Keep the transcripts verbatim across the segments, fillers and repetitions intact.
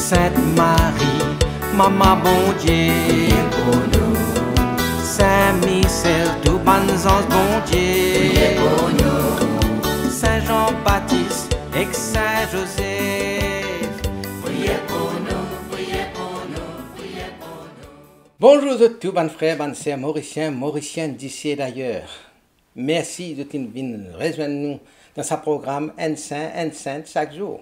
Sint Marie, Mama Bondie, priye pou nou. Sin Misel, tou bann zanz Bondie, priye pou nou. Sin Zan Batis ek Sin Zozef, priye pou nou, priye pou nou, priye pou nou. Bonzour zot tou, bann frer, bann ser, Morisien, Morisienn, disi e dayer. Mersi zot inn vinn rezwenn nou dan sa program Enn Sin, Enn Sint sak zour.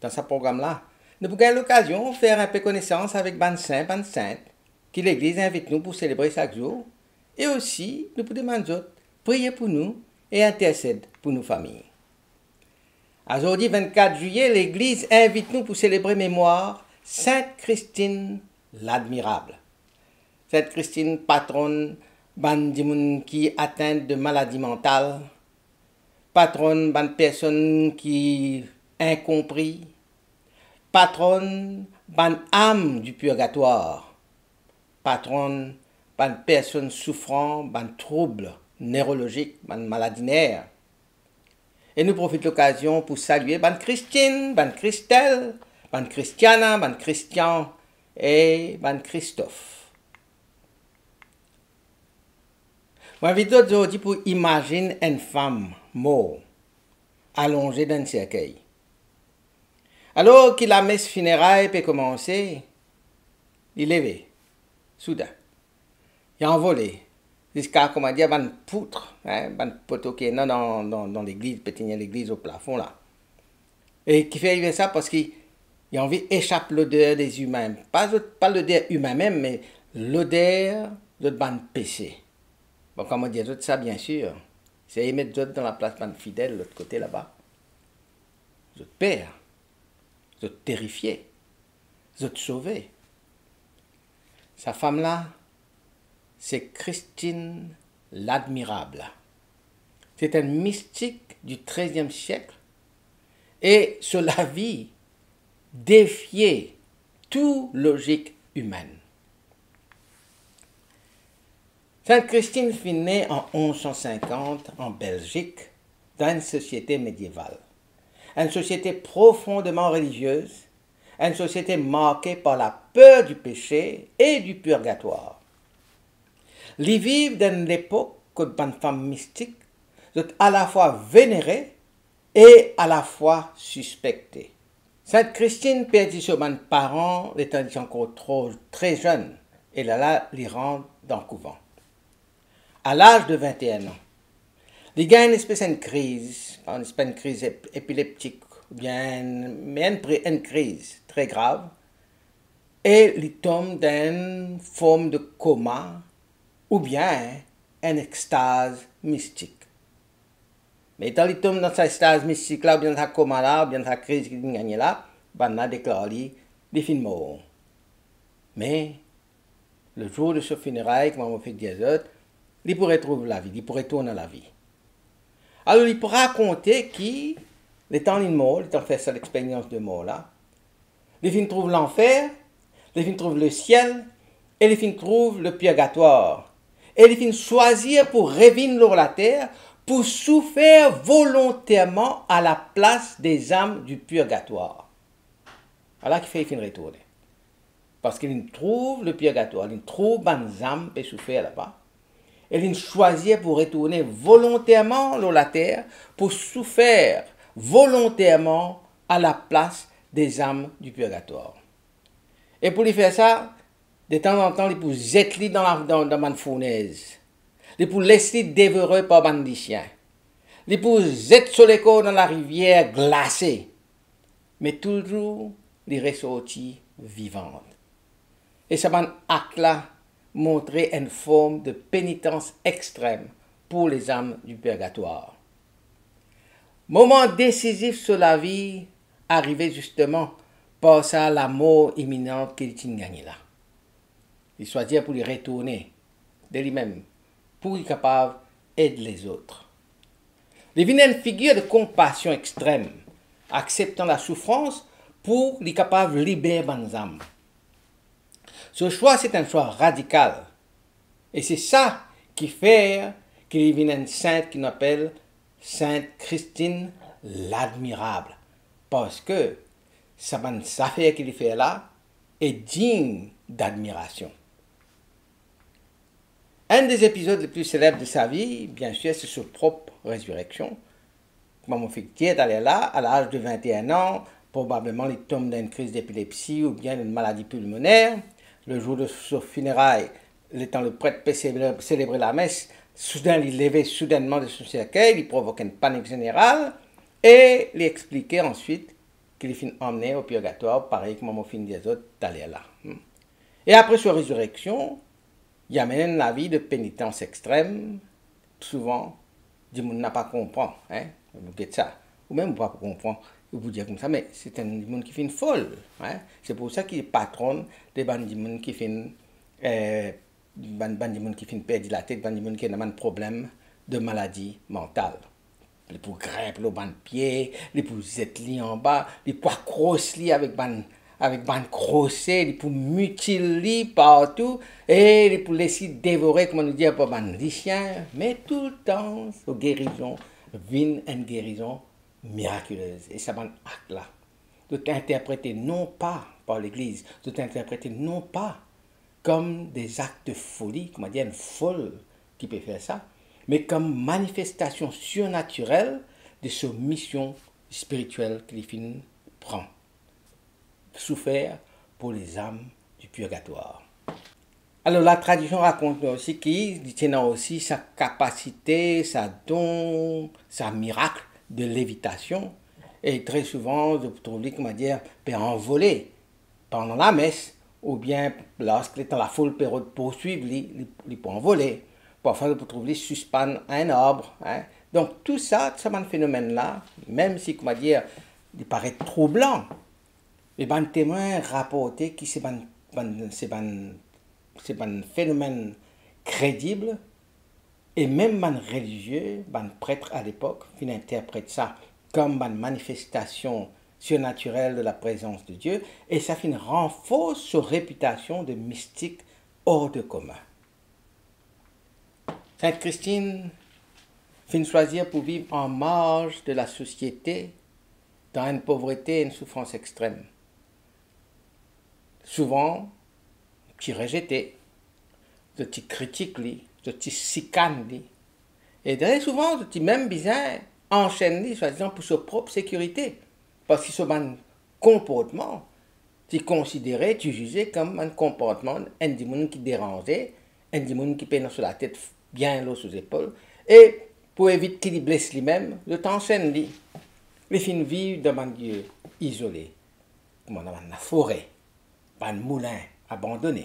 Dan sa program la, nou pou gagn lokazion fer inpe konesans avek bann sin, bann sint ki Legliz invit nou pou selebre sak zour, e osi nou pou demann zot priye pou nou e intersed pou nou fami. Azordi vennkat zilye, Legliz invit nou pou selebre memwar Sint Kristin Ladmirab. Sint Kristin, patronn bann dimoun ki atenn de maladi mantal, patronn bann personn ki inkonpri, patronn bann am di pirgatwar, patronn bann personn soufran bann troub nerolozik, bann maladi ner. E nou profit lokazion pou salie bann Kristin, bann Kristel, bann Kristiana, bann Kristian e bann Kristof. Mo invit zot zordi pou imazinn enn fam mor, alonze dan enn serkey. Alor ki lames fineray pe koumanse, li leve, soudin. Li anvole, ziska, koumadir, bann pout, hein, bann poto ki ena dan, dan, dan legliz, pe tenir legliz o plafon la. E kifer li fer sa? Parski li anvi esap loder de zimin. Pa zot, pa loder imin mem, me loder zot bann pese. Bon, kan mo dir zot sa, biensir, sey met zot dan laplas bann fidel lot kote laba. Zot per, zot terifie, zot sove. Sa fam la, se Kristin Ladmirab. Se enn mistik di treziem siek e so lavi defie tou lozik imenn. Sint Kristin finn ne an onz san sinkant an Belzik, dan enn sosiete medieval. Enn sosiete profondeman reliziez, enn sosiete marke par laper di pese e di pirgatwar. Li viv dan enn lepok kot bann fam mistik, zot alafwa venere e alafwa sispekte. Sint Kristin perdi so bann paran letan li ti ankor tro, tre zenn, e lerla li rant dan kouvan. A laz de vinte-et-un an, li gagn enn espes enn kriz, enn espes enn kriz ep-, epileptik, oubien enn, me enn pri-, enn kriz tre grav, e li tom dan enn form de koma, oubien enn extaz mistik. Me letan li tom dan sa extaz mistik la, oubien sa koma la, oubien sa kriz ki li gagne la, bannla deklar li, li finn mor. Me, le zour de so fineray, kouma mo fek dir zot, li pou retrouv lavi, li pou retourn a lavi. Alor, li pou rakonte ki, letan li mor, letan fer sa lexperyans de mor la, li finn trouv lanfer, li finn trouv lesiel, e li finn trouv lepirgatwar. E li finn swazir pou revinn lor later, pou soufer volonterman a laplas dezam di pirgatwar. Ala kifer li finn retourne. Parski li trouv lepirgatwar, li trouv bann zam pe soufer laba. E li swazir pou retourne volonterman lor later, pou soufer volonterman a laplas dezam di pirgatwar. E pou li fer sa, detanzantan, li pou zet li dan la, dan, dan bann fournez. Li pou les li devore par bann lisien. Li pou zet so lekor dan larivier glase. Me touzour, li resorti vivan. E sa bann akt la montre enn form de penitans extrem pou lezam di pirgatwar. Moman desizif so lavi arive zisteman par sa lamor iminan ki li ti gagne la. Li swazir pou li retourne de limem, pou li kapav ed lezot. Li vinn enn figir de konpasion extrem, akseptan lasoufrans pou li kapav liber bann zam. So swa, se enn swa radikal, e se sa ki fer ki li vinn enn sint ki nou apel Sint Kristin Ladmirab, parski Sa bann zafer ki li fer la e dign d'admirasion. Enn de epizod le pli seleb de sa vi, biensir, se so prop rezireksion. Kouma mo finn dir taler la, a laz de vinte et un an, probableman li tom dan enn kriz depilepsi oubien enn maladi pilmoner. Le zour de so fineray, letan le pret pe sele-, selebre lames, souden li leve soudennman de so serkey, li provok enn panik zeneral e li explike answit ki li finn anmegne o pirgatwar, parey kouma mo finn dir zot taler la. Hmm. E apre so rezireksion, li amenn enn lavi de penitans extrem. Souvan, dimoun napa konpran, hein? Ou get sa. Ou mem ou pa pou konpran, ou pou dir koumsa, me se enn dimoun ki finn fol, hein? Se pou sa ki patronn de bann dimoun ki finn, eh, bann, bann dimoun ki finn perdi latet, bann dimoun ki ena bann problem de maladi mantal. Li pou grinp lor bann pie, li pou zet li anba, li pou akros li avek bann, avek bann krose, li pou mitil li partou, e li pou les li devore, kouma nou dir, par bann lisien. Me toultan, so gerizon vinn enn gerizon mirakilez. E sa bann ak la, zot interprete non pa par Legliz, zot interprete non pa kom de zak de foli, kouma dir, enn fol ki pe fer sa, me kom manifestasion sirnatirel de so mision spiritiel ki li finn pran, soufer pou lezam di pirgatwar. Alor, latradision rakont nou osi ki li ti ena osi sa kapasite, sa don, sa mirak de levitasion. E tre souvan, zot pou trouv li, kouma dir, pe anvole pandan lames, oubien lorski letan lafoul pe rod poursuiv li, li, li pou anvole. Parfwa, zot pou trouv li sispann a enn arb, hein. Donk, tou sa, sa bann fenomenn la, mem si, kouma dir, li paret troublan, me bann temwin raporte ki se bann, bann, se bann, se bann fenomenn kredib, e mem bann relizie, bann pret a lepok, finn interpret sa kom bann manifestasion sirnatirel de laprezans de Die, e sa finn ranfors so repitasion de mistik or de komin. Sint Kristin finn swazir pou viv an marz de lasosiete, dan enn povrete, enn soufrans extrem. Souvan, ti rezete, zot ti kritik li, zot ti sikann li. E tre souvan, zot ti mem bizin ansenn li, swadizan pou so prop sekirite, parski so bann konportman ti konsidere, ti zize kom bann konportman enn dimoun ki deranze, enn dimoun ki pena so latet bien lor so zepol, e pou evit ki li bles limem, zot ansenn li. Li finn viv dan bann lie izole, kouma dan bann lafore, bann moulin abandone,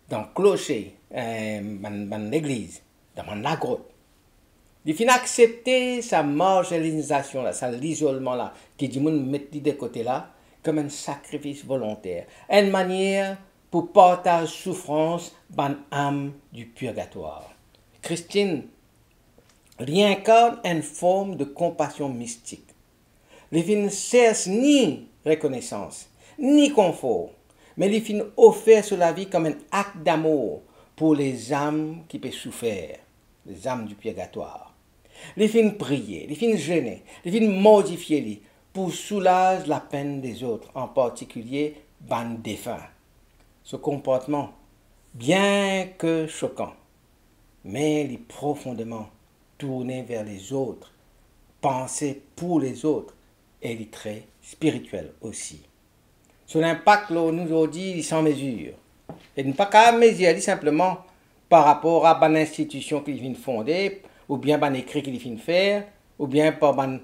dan klose, eh, bann, bann legliz, dan bann lagrot. Li finn aksepte sa marzinazasion la, sa lizolman la, ki dimoun met li de kote la, kom enn sakrifis volonter, enn manier pou partaz soufrans bann am di pirgatwar. Kristin, li inkarn enn form de konpasion mistik. Li finn sers ni rekonesans, ni konfor, me li finn ofer so lavi kom enn ak damour pou lezam ki pe soufer, lezam di pirgatwar. Li finn priye, li finn zene, li finn mordifie li pou soulaz lapenn lezot, an partikilie bann defin. So konportman, bien ke sokan, me li profondeman tourne ver lezot, panse pou lezot, e li tre spiritiel osi. So linpak lor nou zordi, li san mezir. E nou pa kapav mezir li sinpleman par rapor a bann institision ki li finn fonde, oubien bann ekri ki li finn fer, oubien par bann,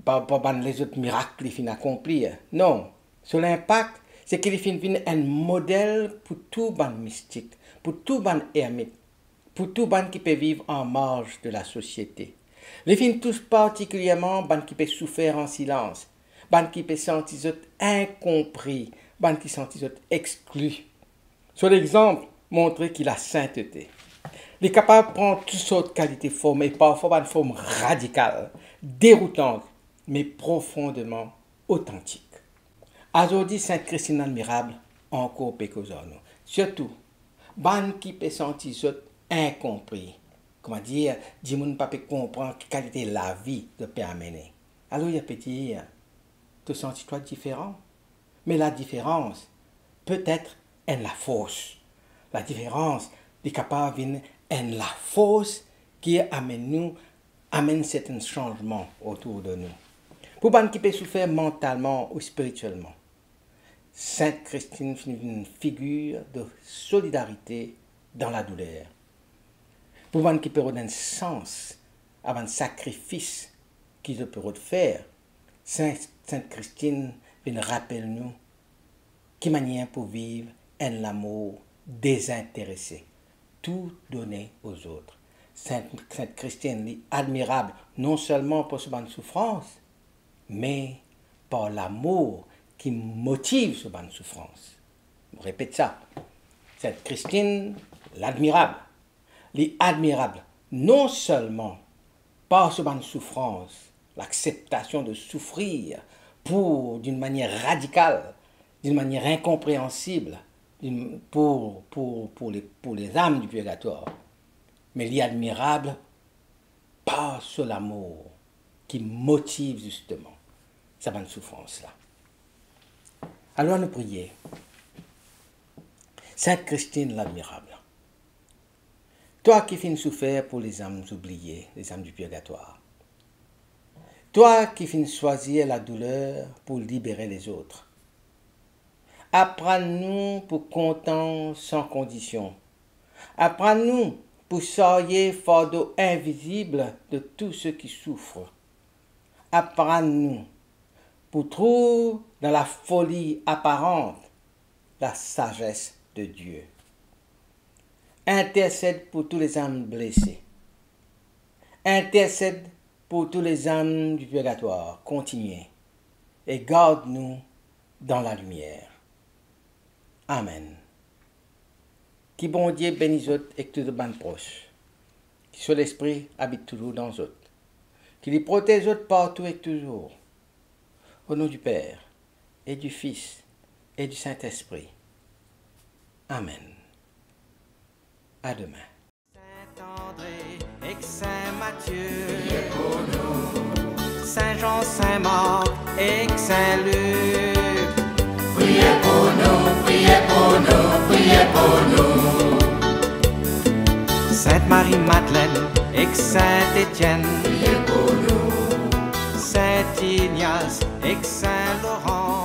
par, par bann lezot mirak ki li finn akonplir. Non. So linpak, se ki li finn vinn enn model pou tou bann mistik, pou tou bann ermit, pou tou bann ki pe viv an marz de lasosiete. Li finn tous partikilierman bann ki pe soufer an silans, bann ki pe santi zot inkonpri, bann ki santi zot exkli. So lexanp montre ki lasintete, li kapav pran tou sort kalite form, e parfwa bann form radikal, deroutan, me profondeman otantik. Azordi, Sint Kristin Admirab ankor pe koz ar nou. Sirtou, bann ki pe santi zot inkonpri. Kouma dir, dimoun pa pe konpran ki kalite lavi zot pe amene. Alor, li pe dir, to santi twa diferan? Me ladiferans petet enn lafors. Ladiferans, li kapav vinn enn lafors ki amenn nou, amenn sertenn sanzman otour de nou. Pou bann ki pe soufer mantalman ou spiritielman, Sint Kristin finn vinn figir de solidarite dan ladouler. Pou bann ki pe rod enn sans a bann sakrifis ki zot pe rod fer, Sint, Sint Kristin vinn rapel nou ki manier pou viv enn lamour dezinterese, tou done aux autres. Sint, Sint Kristin, li admirab non selman par so bann soufrans, me par lamour ki motiv so bann soufrans. Mo repet sa, Sint Kristin, li admirab, li admirab non selman par so bann soufrans, lakseptasion de soufrir pour, d'une manière radicale, d'une manière incompréhensible, d'une, pour, pour, pour les, pour les âmes du purgatoire, me li admirab par so lamour ki motiv zisteman sa bann soufrans la. Alor nou priye. Sint Kristin ladmirab, twa ki finn soufer pou lezam oubliye, lezam di purgatwar, twa ki finn swazir ladouler pou libere lezot, aprann nou pou kontan san kondision. Aprann nou pou sarye fardo invizib de tou seki soufr. Aprann nou pou trouv dan lafoli aparant lasazes de Die. Intersed pou tou lezam blese. Intersed pou tou lezam di purgatwar. Kontigne e gard nou dan lalimier. Amen. Ki Bondie beni zot ek tou zot bann pros. Ki so Lespri abit touzour dan zot. Ki li protez zot partou ek touzour. Au nom du Père, et du Fils, et du Saint-Esprit. Amen. À demain. Saint André ek Saint Mathieu, priye pou nou. Saint Jean, Saint Marc ek Saint Luc, priye pou nou, priye pou nou, priye pou nou. Sainte Marie-Madeleine ek Saint Étienne, priye pou nou. Saint Ignace ek Saint Laurent,